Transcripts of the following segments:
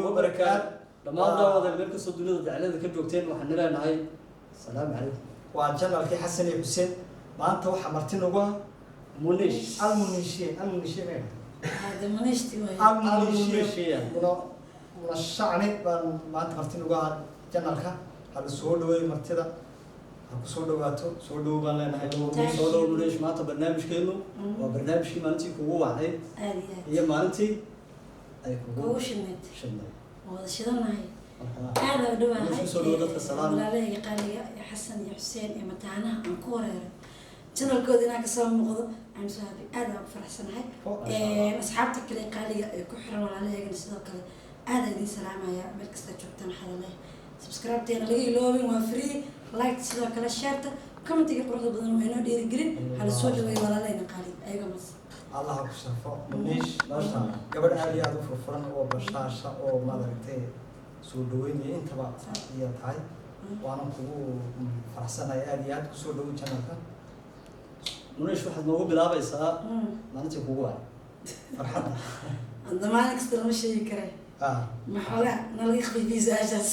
Wabarakaat. Dhammaan daawadayaal, meel kastoo dunida dacalada ka joogteen, waxaan leenahay asalaamu calaykum. Waa channelkii Xasan iyo Xuseen. Maanta waxaa marti nagu ah Munish. Almunishiye, Almunishiye mega. Hada Munishti way. Almunishiye Muna, Muna Shacni baan maanta marti nagu ah channelka. Hala soo dhaweeyo martida, ha ku soo dhawaato. Soo dhawow baan leenahay. Soo dhawo, Munish. Maanta barnaamijkeenu waa barnaamijkii maalintii kugu wacnayd Aad iyo aad. iyo maalintii ay kugu Kugu shidnayd. shidnayd. Waa wada shidanahay. Marka Aad aan u dhawahay. Munish, kusoo dhawo dadka, salaam. Walaalahayga qaaliga iyo Xasan iyo Xuseen iyo mataanaha aan ku wareeray. Channelkooda inaan kasoo muuqdo, I'm so happy. Aad aan u faraxsanahay. Asxaabta kale qaaliga ee ku xiran walaalahaygana sidoo kale aad aan idiin salaamaya meel kasta joogtaan. Waxaa leh subscribe-teena laga iloobin, waa free. Like, sidoo kale share-ta, commentiga quruxda badan waa inoo dhiirigelin. Hala soo dhaweeyo walaalahayna qaali ayaga mas. Allah ha ku sharfo, Munish. Maasha Allah. Gabadh aad iyo aad u furfuran oo bashaasha oo maaragtay soo dhaweynaya intaba iyo tahay, waana kugu faraxsanahay aad iyo aad. Kusoo dhawow channelka. Munish, waxaad noogu bilaabaysaa maalintii kugu wacnay farxadda. Hadda maalin kasta lama sheegi kare. Maxoogaa nalaga khafiifiyo su-aashaas.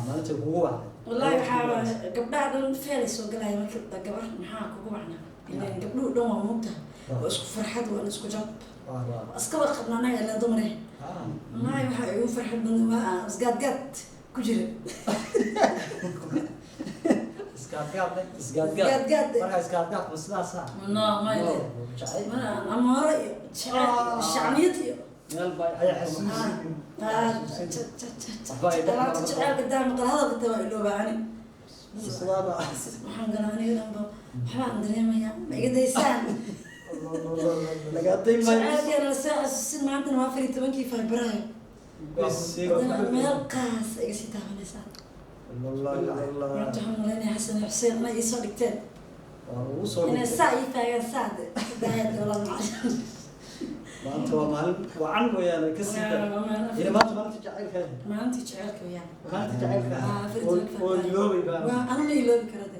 Maalintii kugu wacnay. Wallahi waxaa waaye, gabdhaha dhan feelay soo galaya marka gabar maxaa kugu wacnaa. Ileen gabdhuhu dhan waa mugta, waa isku farxad, waa isku jab. Waa iska wada qabnaa anaga ilaa dumare. Wallahi waxaa igu farxad badan waa isgaadgaad ku jira. Isgaadgaad. Isgaadgaad. Isgaadgaad. Marka isgaadgaad ma sidaasa? No, may. No, jacayl. Amoore iyo jecel iyo shacniyad iyo meel baa Ay xasuusin. Waxba ay dhex alaabta marto. Jaceylka daa maqal hadalka taa waa ilooba ani. Sidaaba. Waxaan galaa aniga dhanba waxbaan dareemayaa, ma iga daysaan? Lagaa dayn maayo. Jaceylkeena lasoo xasuusin. Maantana waa 14-kii Febraayo. Haddana meel qaas iga sii taabanaysaa. Maanta waxaan malaynaya Xasan iyo Xuseen inay iisoo dhigteen. Waa lagu soo inay dhigtay. Saa ii taagaan saa daayad walaal macalin. Maanta waa maalin wacan weeyaan, ka sii dar ila maanta maalinta jacaylka ah. Maalintii jaceylka weyaan. Maalinta jacaylka ah. 14-ka Oo Febraayo. iloobay baan. Waa anu ma iloobi karo de,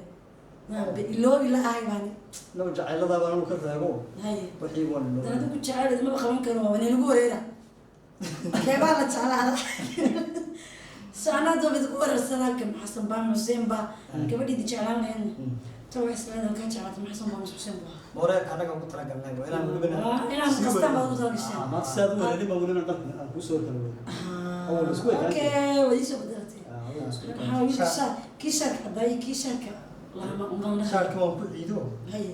waa iloobi la ahay baan. Naw jacayladaa baan anu ka raago. Haye. Wixii waan haddana iloobay. adinku jecel maba qaban karo, waa lagu wareera, keebaa la jeclaada? So anaa doob idinku wareersanaa, kam Xasan baa, Xuseen baa gabadhiidi jeclaan lahaydna ta wax isleedahay kaa jeclaata, ma Xasan baa mise Xuseen baa? Wareerka annaga ugu talagalnay waa inaan welibana Waa inaan sii kastaan baad wadno. ugu talagasheen. Maanta sidaad u wareerin baa welina dharka aan kuu soo kala waday. Awal isku ekaan. Okay, waa iisoo bedelatay. Awal isku ekaan. Waxaa wiilka kii shaarka cadaayo, kii shaarka laama unbaan. Shaarka waan ku ciido. Haye.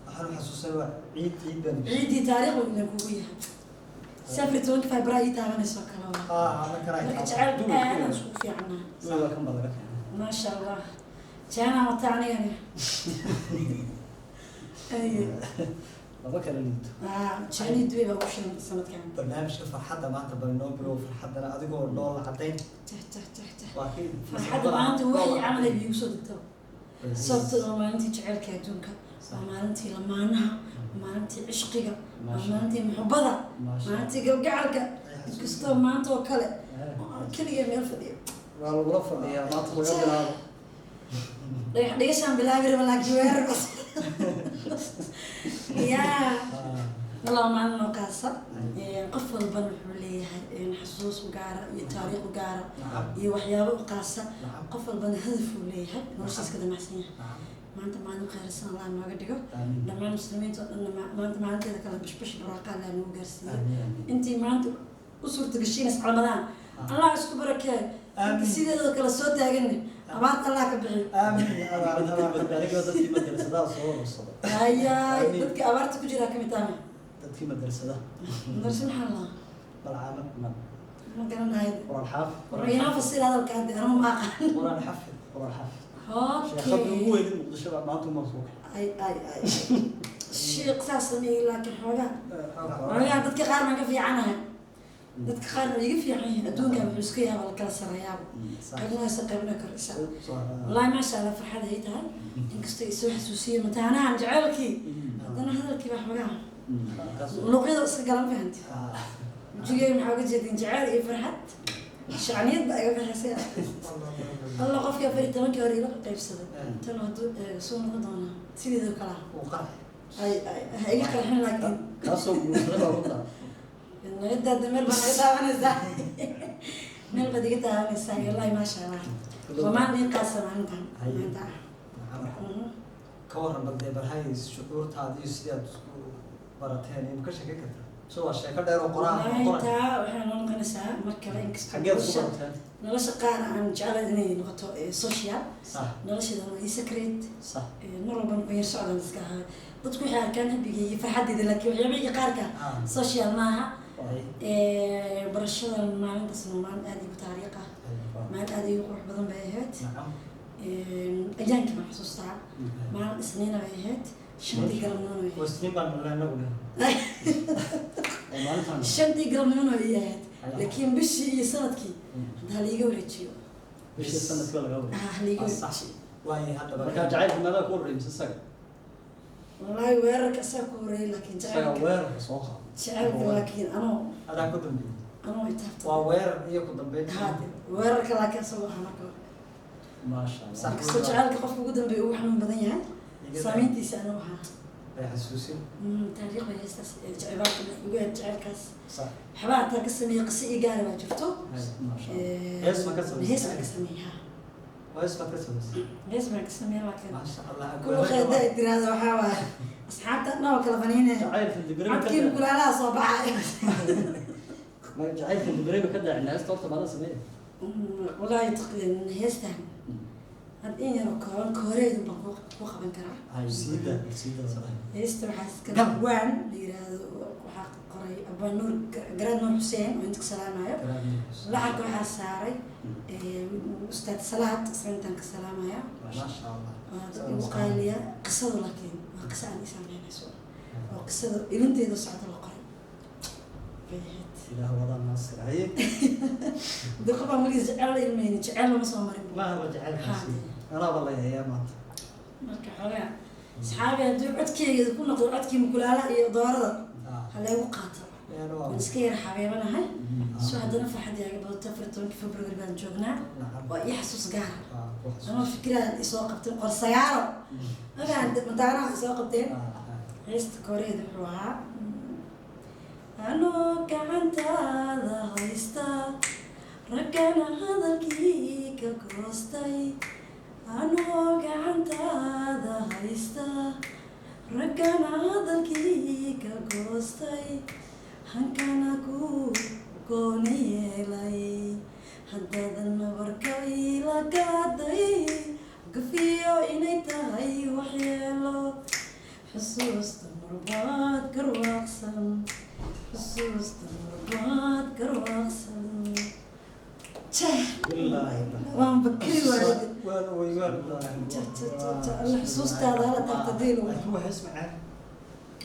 Waxaan u xasuusanay waa ciid, ciid baan. Ciiddii taariikh uu idan kugu yahay si 14-ka Febraayo ii taabanayso kale waa. Markan ay marka tahay. Jaceylka aad aan iskugu fiicannahay. Waa kan baa laga keenay. Maasha Allah, jaanaa wata anigani. Aye. Laba kala liito. Jeclii Dubay baa ugu shidan sanadkan. Barnaamijka farxadda maanta bal inoo bilow, farxaddana adigoo dhoola caddayn. Tah tah tah tah. Waa kii. Farxadda maanta waxay camal ay iigu soo degto, sababtoo waa maalintii jaceylka adduunka, waa maalintii lamaanaha, waa maalintii cishqiga, waa maalintii muxubada, maalintii galgacalka. Inkastoo maanta oo kale oo aan keligay meel fadhiyo. Waa lagula fadhiyaa maanta laga bilaabo. Dhagax dhigashaan bilaabi raba, laakiin weerar cusub yaa. Walaa maalin oo kaasa qof walbana wuxuu leeyahay xasuus u gaara iyo taariikh u gaara iyo waxyaabo u qaasa. Qof walbana hadaf uu leeyahay, noloshiis ka damacsan yahay. Maanta maalin khayrsan Allah nooga dhigo. Dhammaan muslimiinta oo dhanna maanta maalinteeda kale bashbash barwaaqo Allah nagu gaarsiiyo. Intii maanta u suurta gashay inay iscalamadaan, Allah isku barakeeyo. Inta sideedoo kale soo taaganne, abaarta Allah ka bixiyo. Aamiin. Abaar abaar. Aniga dadkii madrasadaha soo urursada. Hayaay, dadka abaarta ku jiraa kamid tahay. Dadkii madrasadaha. Madrasa maxaa lahaa? Balcaamad. Ma garanayo. Quraan xaaf. Inoo fasir hadalka hadda, anuma ma aqaan. Quraan xafid. Quraan xaafid. Sheekadii ugu weynid Muqdisho baa maanta uma soo kaxay. Ay ay ay, shiiq saas sameeyey, laakiin xoogaa dadka qaar baan ka fiicanahay, dadka qaarna way iga fiican yihiin. Adduunka wuxuu iska yaaba la kala sareeyaaba, qaybna hoose, qaybna koraysa. Wallahi maasha Allah, farxad ay tahay. Inkastoo ay soo xasuusiyeen mataanahan jaceylkii, haddana hadalkii baa xoogaa luqyada iska galan, fahanti? Wejigeyga maxaa uga jeedin? Jaceyl iyo farxad, shacniyad baa iga bixisay. Allah, qofkii 14-kii hore ila qaybsaday tan hadduu eego soo noqon doonaa sideedoo kale ah. Uu qarxay. Ay ay, ha iga qarxin laakiin. Kaasoo guursaday baa runta. Naga daada, meel baa naga daawanaysaa, meel baad iga daawanaysaa. Wallahi, maasha Allah, waa maalin ii qaasa maalintan maanta ah. Nacam. Ka waran bal dee, balhay shucuurtaada iyo sidii aad isku barateen iyo ma ka sheekeyn kartaa? So waa sheeko dheer oo qoraal Wallahi, qoran. Taa waxay noo noqonaysaa mar kale, inkastoo Xaggeed ku nolosha barateen? Nolosha qaar aan jeclahay inay noqoto social. Nolosheeda waa ii secret. Mar walbana ku yar socdaan iska ahaa. Dadku waxay arkaan habigay iyo farxadeyda, laakiin waxyaabihii qaarka social maaha. Barashadan maalintaasna maalin aada igu taariikh ah, maalin aada igu qurux badan bay ahayd. Ayaankii baan xasuustaa, maalin Isniina bay ahayd, 5-tii galabnimona way ahayd. Wasniin baan nolaa inagu leh. Oo maalintan 5-tii galabnimona way ahayd, laakiin bishii iyo sanadkii hadda haliiga wareejiyo. Bishii sanadkii baa laga wareegay. Ah, haliiga Ah, sax. wareejiyo. Waayo, haddaba Markaa jacaylka meelaha ku horreeyay mise isaga? Wallaahi, weerarka isaga ku horeeyay, laakiin Isaga jacaylka weerarka soo qaado. Jacaylka laakiin anoo Adaa ku dambeeyey. Anoo itaabta. Waa weerar iyo ku dambeyn. Haade, weerarka laakiin isagoo ahaa marka hore. Maasha Allah. Inkastoo jacaylka qofka ugu dambeeya ugu xanuun badan yahay, saameyntiisa anuu ahaa. Ay xasuusin. Taariikh bay heestaas jacaylka ugu ahayd, jacaylkaas. Waxbaa hataa ka sameeyey, qiso ii gaara baa jirto. Maasha Allah. Hees ma ka samaysay? Hees baan ka sameeyey, ha. Hees baad ka samaysay? Hees baan ka sameeyey, laakiin Maasha Allah. kullu khayr ay tiraahdo waxaa waaye asxaabta dhan oo kala faniinaya. Jacaylka dibireba ka Codkii daa mukulaalaha soo baxay. Ma jacaylka dibireba ka daacina heesta horta maada sameeya? Wallaahi, heestan had in yaroo kooban kooreedu baan ku qaban karaa. Siida siida. Heesta waxaa iska abwaan la yiraahdo, waxaa qoray abwaan Nuur Garaad Nuur Xuseen oo inta ka salaamayo. Lacagka waxaa saaray Ustaad Salaad, isna intaan ka salaamaya. Maasha Allah. Waa dad igu qaaliya. Qisadu laakiin waa qiso aan ii saameynayso, oo qisada ilinteeda socda la qoray bay ahayd. Ilaah wadaa naasir haye. Dee qof aan weligiis jecel la ilmeynin, jecel lama soo marin. Maaha jacaylkaasi, anaaba la hayaa maanta. Marka xoogaa asxaabi, haddii codkeyga ku noqdo codkii mukulaalaha iyo doorada, ha laygu qaato. Waan iska yar xabeebanahay, soo haddana farxadii aga badato. 14-kii February baan joognaa. Waa ii xasuus gaara ama fikiraan isoo qabteen qorsagaaro magaan mataanaha isoo qabteen. Heesta koreed wuxuu ahaa: anoo gacantaada haysta, raggana hadalkii ka goostay, anoo gacantaada haysta, raggana hadalkii ka goostay, hankana ku gooni yeelay, haddaadan nabarka ila gaaday, gafiyo inay tahay waxyeelo, xusuusta marbaad garwaaqsan, xusuusta marbaad garwaaqsan. Jah. Billaahi. Waan bakiri waayay. Waan way waan. Ja, ja, ja, ja, alla xusuustaada hala taabta diilo. Laakiin waa hees macaan.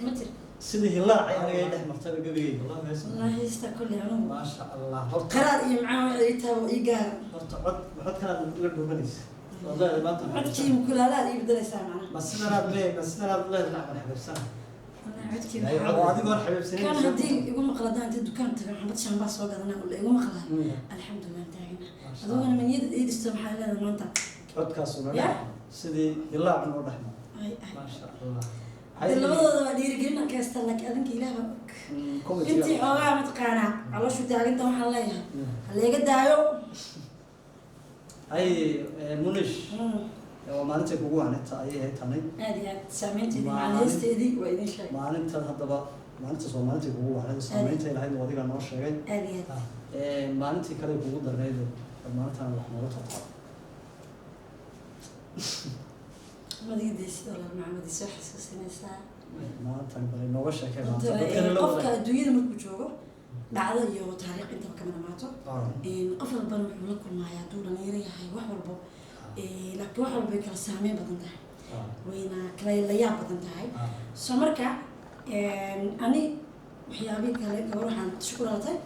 Ma jir. Sidii hilaacay aniga ay dhex martayba gebigeyga. Wallahi, hees macaan. Wallahi, heesta kulli anugu Maasha Allah, horta qaraar iyo macaan waxay ii tahay oo ii gaara. Horta cod codkanaad la dhuumanaysa. Wallahi, maanta Codkii mukulaalaad ii bedelaysaa macnaha. Ma sidanaad leedahay nacman xabiibsana? Wallahi, codkii Ay, Oo adigoon kan xabiibsanaysa. Haddii igu maqla, haddaan inta dukaan tago xabad shaambaa soo gadana oo la igu maqlaa, alxamdulilah, taagana. Adiguna maniyada ii dhisto, maxaa leedahay maanta? Codkaasuna Ya? dhex sidii hilaacun oo dhex mar. Ay, ay. Maasha Allah. Hadii labadooda waa dhiirigelin aan ka haystaa, laakiin adinka Ilaah baa og. Intii xoogaa mataqaanaa calooshu taaginta, waxaan leeyahay ha leega daayo. Hay, Munish, waa maalintay kugu wacnayta ayay ahayd tani. Aad iyo aad, saameynteedii macaan heesteedii waa idin sheegay. Maalintan haddaba, maalintaas waa maalintii kugu wacnayd, saameynta ilahayd oo adigaa noo sheegay. Aad iyo aad. Maalintii kale kugu darnayd, maalintan wax nooga tartaa. Madiga sidoo lal macamadi soo xasuusinaysaa. Maalintan bal inooga sheekay maanta Horta, dadkana la qofka wadaag. Adduunyada markuu joogo, dhacdo iyo taariikh intaba kama dhamaato. Qof walbana wuxuu la kulmaaya hadduu dhalinyaro yahay wax walbo. Laakiin wax walba way kala saameyn badan tahay, wayna kala layaab badan tahay. So marka ani waxyaabihii kale, gabar waxaan Muqdisho ku dhalatay,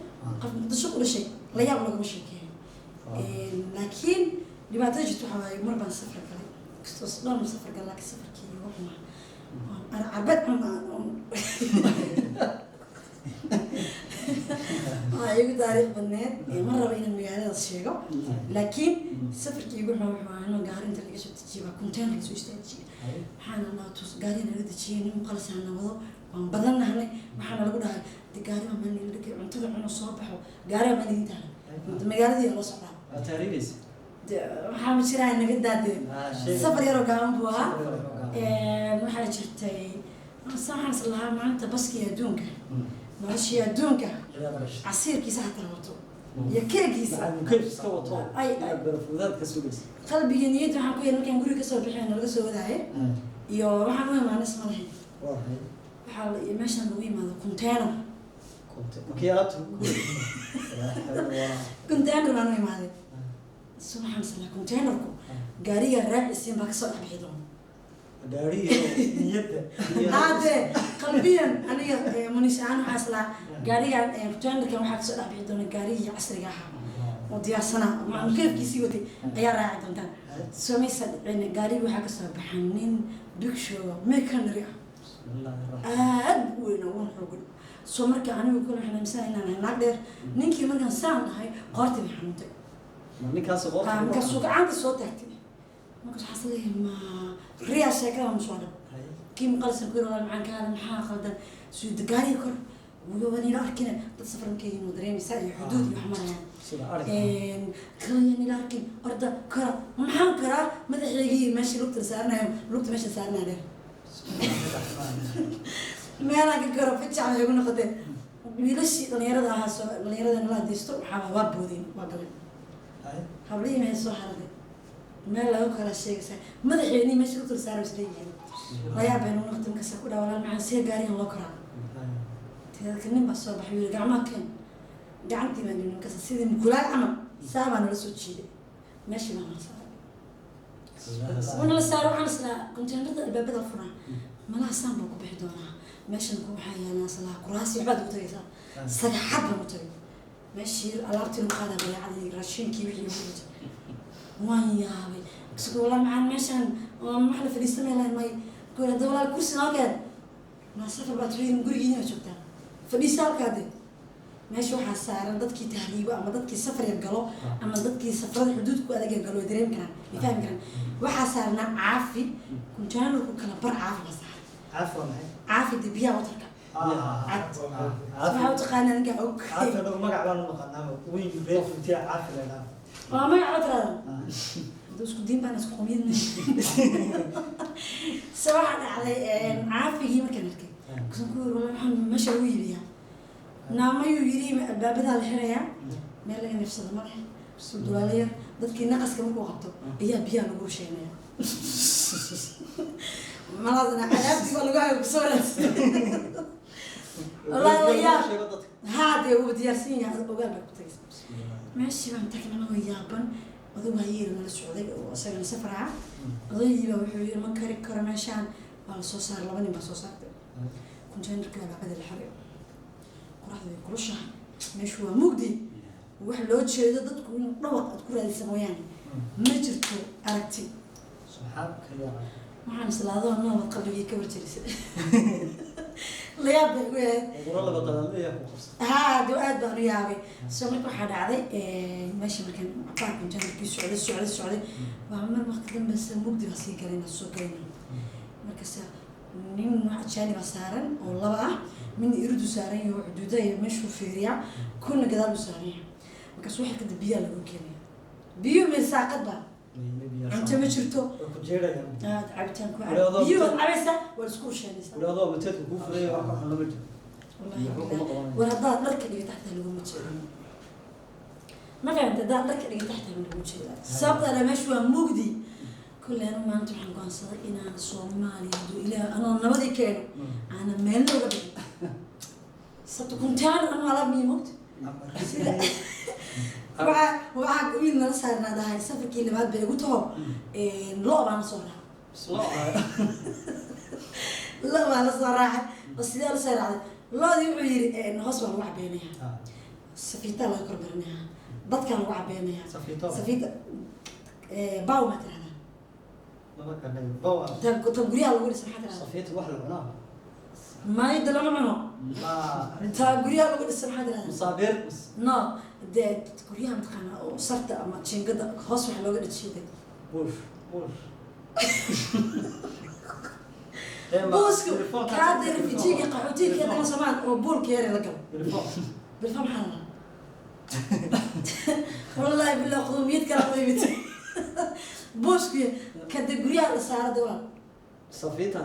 qof Muqdisho ku dhashay layaab loogama sheekeeyo. Laakiin dhibaatada jirta waxaa waaye, mar baan safar galay, kastoo dhowr mar safar galay, laakiin safarkii igu xumaa oon carbeed camal waa igu taariikh badneed. Ma rabo inaan magaaladaas sheego, laakiin safarkii igu xumaa wuxuu ahaa inuu gaari inta laga soo dejiyay baa container lasoo istaajiyay. Waxaana naa tus gaariga naga dejiyay nin muqalasaana wado. Waan badannahnay. Waxaana lagu dhahay de gaari baa meel nila dhigay, cuntada cuno, soo baxo, gaari baa meel idin taala, magaaladii loo socdaa. Waa tahriibaysa. De waxaa ma jiraa naga daadee. Safar yaroo gaaban buu ahaa. Waxaa jirtay waxaan is lahaa maanta baskii adduunka, noloshii adduunka, casiirkiisa hataa wato iyo keegiisa. Mukeyf iska wato. Ay, ay. Inaad barafuudaad ka sugaysa. Qalbiga niyadda waxaan ku yiri markaan guriga kasoo bixin nalaga soo wadaaye iyo waxaan u imaanay isma lahayn. Waxaa meeshaan lagu yimaado container. Markii alaabta lagu guray. Container baan u imaaday. So waxaan is lahaa containerku gaariga raacisiin baa kasoo dhex bixi doona. Gaariga niyadda. Haddee qalbiyan aniga munish ahaan waxaa is lahaa gaarigan containerkan waxaa kasoo dhex bixi doona gaarigii casriga ahaa oo diyaarsanaa mukeefkiisii watay ayaa raaci doontaan. Soo maysa dhicin, gaarigii waxaa kasoo baxay nin big show mekanary ah, aad u weyn oo xoogan. Soo marka anigu kule waxaan aaminsan inaan ahay naag dheer. Ninkii markaan saan dhahay qoortii bay xanuuntay. Ninkaas qoorta. Markaasuu gacanta soo taagtay. Markaas waxaa leeyahay ma riyaa sheekada ma soo dhab kii muqalisan ku yiri, walaal maxaan ka hadla, maxaa qaldan? Suu gaariga kor wanila arkina dad safar markay yihiin waa dareemaysaa iyo xuduud iyo wax marayaan. Sida ariga. Kaliya nila arkin, orda kora. Maxaan karaa? Madaxaygii meeshii lugta saaranayo, lugta meesha saaranaya dheer, meelaan ka karo fijac bay igu noqotee. Wiilashii dhalinyarada ahaa, soo dhalinyarada nala hadaysto, waxaa waa boodeen, waa galeen. Hablihii maxay soo haraday meel laga kala sheegaysaa madaxeennii meesha lugta saaran isleeyihiin. Layaab bay nagu noqotay. Markaasa ku dhaha, walaal maxaan see gaarigan loo koraa? Teedka nin baa soo baxay, yiri gacmaha keen. Gacantii baan yidhi. Markaas sidii mukulaal camal saa baa nala soo jiiday, meeshii baa nala saaray, wuu nala saaray. Waxaan islaa konteenarada albaabada furaa, malaha saan buu ku bixi doonaa. Meeshan ku waxaa yaalaa islaa kuraasi, waxbaad ugu tagaysaa, sagaxad baan u tagay. Meeshii alaabtii lagu qaadaa, badeecadii, raashinkii, wixii lagu dhintay. Waan yaabay. Isagoo walaal maxaan meeshaan wax la fadhiisamay lahayn may ku yidhi, walaal kursi noo keen. Maa safar baad tuyirin, gurigiina baad joogtaa, fadhiisa halkaa. De meesha waxaa saaran dadkii tahriibo ama dadkii safariga galo ama dadkii safarada xuduudku adag galo way dareemi karaan, way fahmi karaan. Waxaa saarnaa caafi, kuntaanorku kala bar caafi baa saaran. Caafi waa maxay? Caafi de biyaha watarka cad waxaa u taqaanaa ninka og. Caafi anagu magac baan u naqanaa, weyn reer Futiya caafi la idhaha. Waa magac la tiraahdo. Hadda isku diin baan isku qomiyad. Se waxaa dhacday caafigii markaan arkay kusan ku yiri, walaal waxaan meesha ugu iibiyaa naamayuu yiri albaabadaa la xirayaa, meel laga neefsado ma leh, dulaalo yar. Dadkii naqaska markuu qabto ayaa biyaha lagu rusheynaya. Malaadana cadaabtii baa lagu hayo kusoo raadsan. Wallaahi la yaab. Haa dee wuu diyaarsan yahay, ogaal baa ku tagaysa. Meeshii baan tagnay anagoo yaaban. Oday waayeer nala socday oo isagana safar ah. Odaygii baa wuxuu yiri ma kari karo meeshaan. Waa la soo saaray, laba nin baa soo saartay containerka. Albaabada la xiray, qoraxda way kulushahay, meeshu waa mugdi, wax loo jeedo dadku inuu dhawaq aad ku raadisa mooyaane ma jirto aragti. Subxaanka yaa. Waxaan islaadoo noolad qabrigii ka warjarisa. Layaab bay igu yahay. Cudurro laba dagaalaya ku qabsan. Haa de aad baan u yaabay. So marka waxaa dhacday meesha markaan cabaar containerkii socday socday socday waa mar marka dambeysa mugdi baa sii galayna, soo galayna. Markaas nin ajaani baa saaran oo laba ah, midna iridu saaran yahay oo xuduudaha iyo meeshuu fiiriyaa, kuna gadaal buu saaran yahay. Markaas waxa kadib biyaa lagu keenaya, biyo meel saaqad baa, cunto ma jirto. Way ku jeedhayaan. Aad cabitaan ku Wali adoo- cab, biyo waad cabaysaa, waad isku rusheynaysaa. Wali adoo mateedku kuu furay, wax ka xun lama jiro. Wallaahi Waxba kuma qabanayo. War haddaad dharka dhigata xataa laguma jeedo, ma fahamta? Haddaad dharka dhigata xataa laguma jeeda, sababta ala meeshu waa mugdi. Kulley anu maanta waxaan go'aansaday inaan Soomaaliya hadduu Ilaah anoo nabadii keeno aanan meelna uga dhigin, sababta kuntaan anu alaab miyi mogta. Sida waxaa wiil nala saarnaa dhahay safarkii labaad bay igu taho, lo baan la soo raacay, lo baan la soo raacay. Oo sidee la soo raacday loodii? Wuxuu yiri hoos baa lagu cabeynayaa, safiitaa laga kor marinayaa, dadkaa lagu cabeynayaa. Safiito. Safiita baw maa tirahdaa? Lama garanayo. Bawa. Tan guryaha lagu dhisa maxaa tirahdaa? Safiita wax la cunaa. Maayada lama cuno. Ma arrinta. Taa guryaha lagu dhisa maxaa tirahdaa? Musaabiir. No dee guryaha mataqaanaa oo sarta ama jiingada hoos wax looga dhajiiday. Bush. Bush. Buuska kaada refujiga, qaxootiga keedana Soomaal oo buulka yare la galo. Bilfa maxaa la, wallaahi billah, qowmiyad kala ma yimid. Buusku kada guryaha la saara de walaal. Safiita.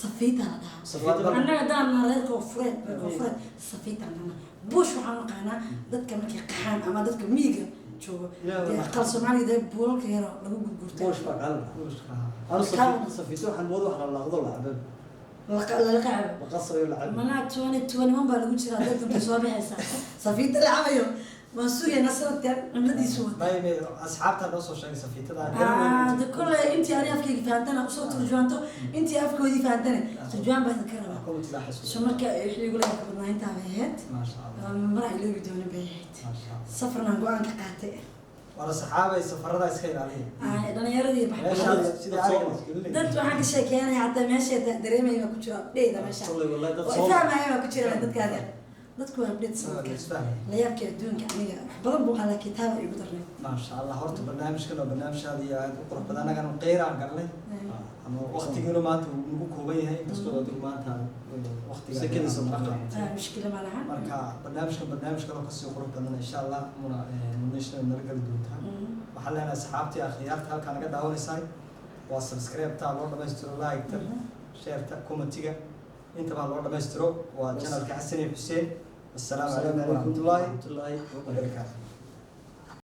Safiita la dhahaa. Safiita. Annaga daan reer koonfureed, reer koonfureed safiita nana. Buush waxaan naqaanaa dadka markay qaxaan ama dadka miyiga joogo. Ilaahu dee raxmo. Aqal Soomaaliga dee buulalka yaro lagu gurgurto. Buush baa qaali. Anu safiito waxaan moodo wax la laaqdo, la cabo. Lala qacabo. La qasayo, la cabo. Manaa 2021 baa lagu jiraa, dad danta soo baxaysa safiita la cabayo. Waan sugaynaa sanadkan cimladiisu wata. May asxaabta noo soo sheegay safiitada. De kolley intii ani afkayga fahantana usoo turjuwaanto, intii afkoodii fahantana turjuwaan baa idinka rabaa. So marka wixii igu leeyahay badnaa intaa bay ahayd. Maasha Allah. Maraa iloobi doonin bay ahayd. Maasha Allah. Safarnaan go-aan ka qaatay. Wala saxaabay, safarada iska ilaaliya. Dhalinyaradii meesha baxbaxday. sida ariga isgelinaya. Dad waxaan ka sheekeynaya hataa meesha dareemaya baa ku jira update meesha. Kolley wallahi dad oo soo ifahmaya baa ku jira dadkaada. Dadku waa update sanadkan. Isfahmaya. Layaabkii adduunka aniga wax badan buu ahaa, kitaaba igu darnay. Maasha Allah. Horta barnaamijkan waa barnaamij aad iyo aad u qurux badan. Annagana qeyraan galnay ama waqtigiina maanta uu nagu kooban yahay, inkastoo adigu maanta waqtiga Sekadiisa nala ma qabatay. Mushkila ma laha. Marka barnaamijkan barnaamij kaloo kasii qurux badan insha Allah muna munishna nala geli doontaa. Waxaan leenahay asxaabtii akhyaarta halkaa naga daawanaysaay waa subscribe-ta loo dhamaystiro, like-ta, share-ta, comment-iga, intaba loo dhamaystiro. Waa channelka Xasan iyo Xuseen. Assalaamu calaykum waraxmatullaahi waraxmatullaahi wabarakaatu.